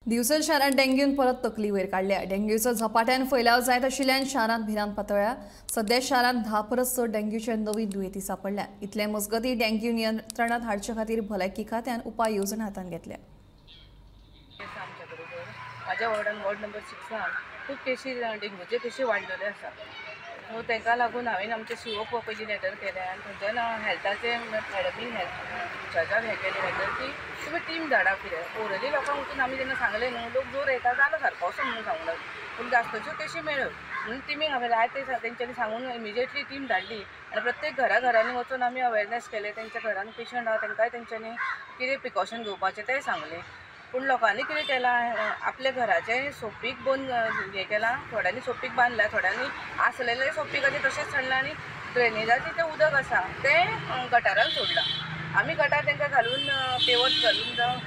दिवचल शारांत डेंग्यून परत तकली वयर काडल्या. डेंग्यूचो झपाट्यान फैलाव जायत आशिल्ल्यान शारांत भिरांत पातळ्ळ्या. सध्या शारांत 10 परस चड डेंग्यूचे नवीन दुयेंती सांपडल्या. इतले मजगती डेंग्यू नियंत्रणात हाडचे खातीर भलायकी खात्यान उपाय येवजण हातांत घेतल्या. म्हाज्या वॉर्डान वॉर्ड नंबर 6 खूब केशी डेंग्यूचे केशी वाडलेले आसा. सो ताका लागून हांवें आमच्या सीओक पयलीं लेटर केलें आनी थंयच्यान हेल्थाचे मॅडमीन हेल्थ इंचार्जाक हें केलें लेटर की तुमी टीम धाडा. कितें ओरली लोकांक वचून आमी जेन्ना सांगलें न्हू लोक जोर येता जालो सारको असो म्हणून सांगूंक लागलो, पूण जास्तच्यो केशी मेळ्ळ्यो म्हणून टिमीक हांवें लाय ते तेंच्यांनी सांगून इमिजिएटली टीम धाडली आनी प्रत्येक घरा घरांनी वचून आमी अवेरनेस केलें. तेंच्या घरान पेशंट आहा तांकांय तेंच्यांनी कितें प्रिकॉशन घेवपाचें तें सांगलें. पूण लोकांनी कितें केलां, आपल्या घराचें सोपीक बंद हें केलां, थोड्यांनी सोपीक बांदलां, थोड्यांनी आसलेलें सोपीकाचें तशेंच सांडलां आनी ड्रेनेजाचें जें उदक आसा तें गटारान सोडलां. आमी गटार तांकां घालून पेवर्स घालून जावं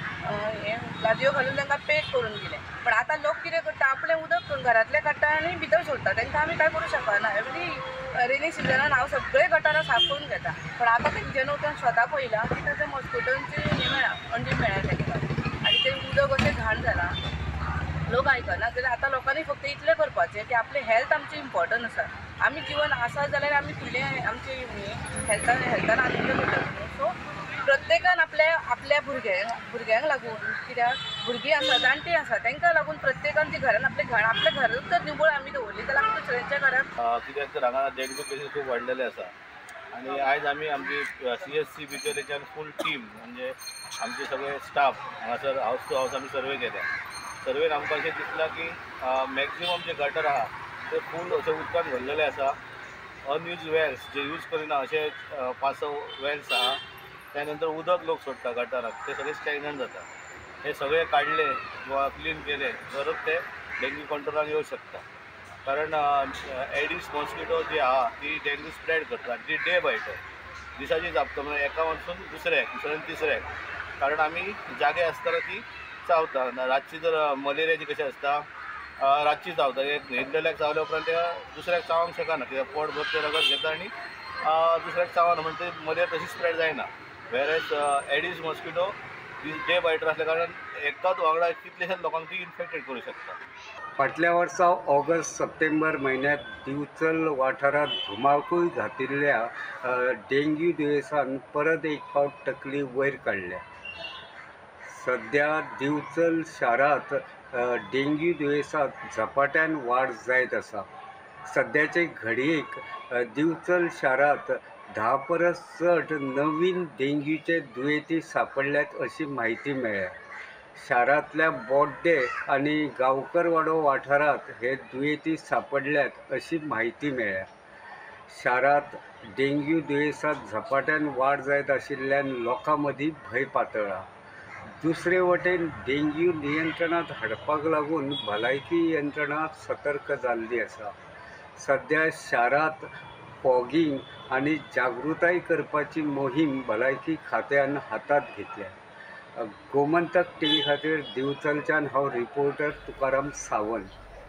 हें गादयो घालून तांकां पॅक करून दिलें. पण आतां लोक कितें करता, आपलें उदक घरांतलें काडटा आनी भितर सोडटा. तांकां आमी कांय करूं शकना. एवरी रेनी सिजनान हांव सगळे गटारां साफ करून घेता, पण आतां तेंच्यानी वचून स्वता पळयलां की ताच्या मॉस्किटोंची हें मेळ्ळा, अंडी मेळ्ळा तांकां आनी तें उदक अशें घाण जालां. लोक आयकना जाल्यार आतां लोकांनी फक्त इतलें करपाचें की आपलें हेल्थ आमचें इम्पॉर्टंट आसा. आमी जिवन आसा जाल्यार आमी फुडलें आमचें हेल्थान आनंद मेळटलो. सो प्रत्येकान आपल्या आपल्या भुरग्यांक लागून, कित्याक भुरगीं आसा जाणटीं आसा तांकां लागून प्रत्येकान जी घरान आपलें घाण आपल्या घरांत जर निवळ आमी दवरली जाल्यार आमी दुसऱ्यांच्या घरांत. कित्याक तर हांगा डेंग्यू केसीस खूब वाडलेले आसा आनी आयज आमी आमची CSC बिचोलेच्यान फूल टीम म्हणजे आमचे सगळे स्टाफ हांगासर हावस टू हावस आमी सर्वे केल्या. सर्वेन आमकां अशें दिसलां की मॅक्झिमम जे गटर आहा ते फूल अशें उदकान भरलेले आसा. अनयूज वेल्स जे यूज करिना अशे 5-6 वेल्स आहा. त्या नंतर उदक लोक सोडटा गटाराक, ते सगळे स्टॅग्नंट जाता. हे सगळे काडले किंवा क्लीन केले तरच ते डेंग्यू कंट्रोलान येवं शकता. कारण एडिस मॉस्किटो जी आहा ती डेंग्यू स्प्रेड करता आनी ती डे बायटर दिसाची चाबता, म्हणजे एका वचून दुसऱ्याक, दुसऱ्यान तिसऱ्याक. कारण आमी जागे आसतना ती चावता. रातची जर मलेरियाची कशी आसता, रातची चावता, न्हिदलेल्याक चावल्या उपरांत त्या दुसऱ्याक चावंक शकना, कित्याक पोट भर ते रगत घेता आनी दुसऱ्याक चावना, म्हणजे ते मलेरिया तशी स्प्रेड जायना. वेरेज एडिस मॉस्किटो डे बायटर असल्या कारणान एकाच वांगडा कितलेशेच लोकांक ती इन्फेक्टेड करूं शकता. फाटल्या वर्सा ऑगस्ट सप्टेंबर म्हयन्यांत दिवचल वाठारांत धुमाकूळ घातिल्ल्या डेंग्यू दुयेंसान परत एक फावट तकली वयर काडल्या. सद्या दिवचल शारांत डेंग्यू दुयेंसांत झपाट्यान वाड जायत आसा. सद्याचे घडयेक दिवचल शारांत 10 परस चड नवीन डेंग्यूचे दुयेंती सांपडल्यात अशी म्हायती मेळ्ळ्या. शारांतल्या बोड्डे आनी गांवकरवाडो वाठारांत हे दुयेंती सांपडल्यात अशी म्हायती मेळ्ळ्या. शारांत डेंग्यू दुयेंसांत झपाट्यान वाड जायत आशिल्ल्यान लोकां मदीं भंय पातळ्ळा. दुसरे वटेन डेंग्यू नियंत्रणांत हाडपाक लागून भलायकी यंत्रणा सतर्क जाल्ली आसा. सद्या शारांत फॉगिंग आनी जागृताय करपाची मोहीम भलायकी खात्यान हातांत घेतल्या. गोमंतक टीव्ही खातीर दिवचलच्यान हांव रिपोर्टर तुकाराम सावंत.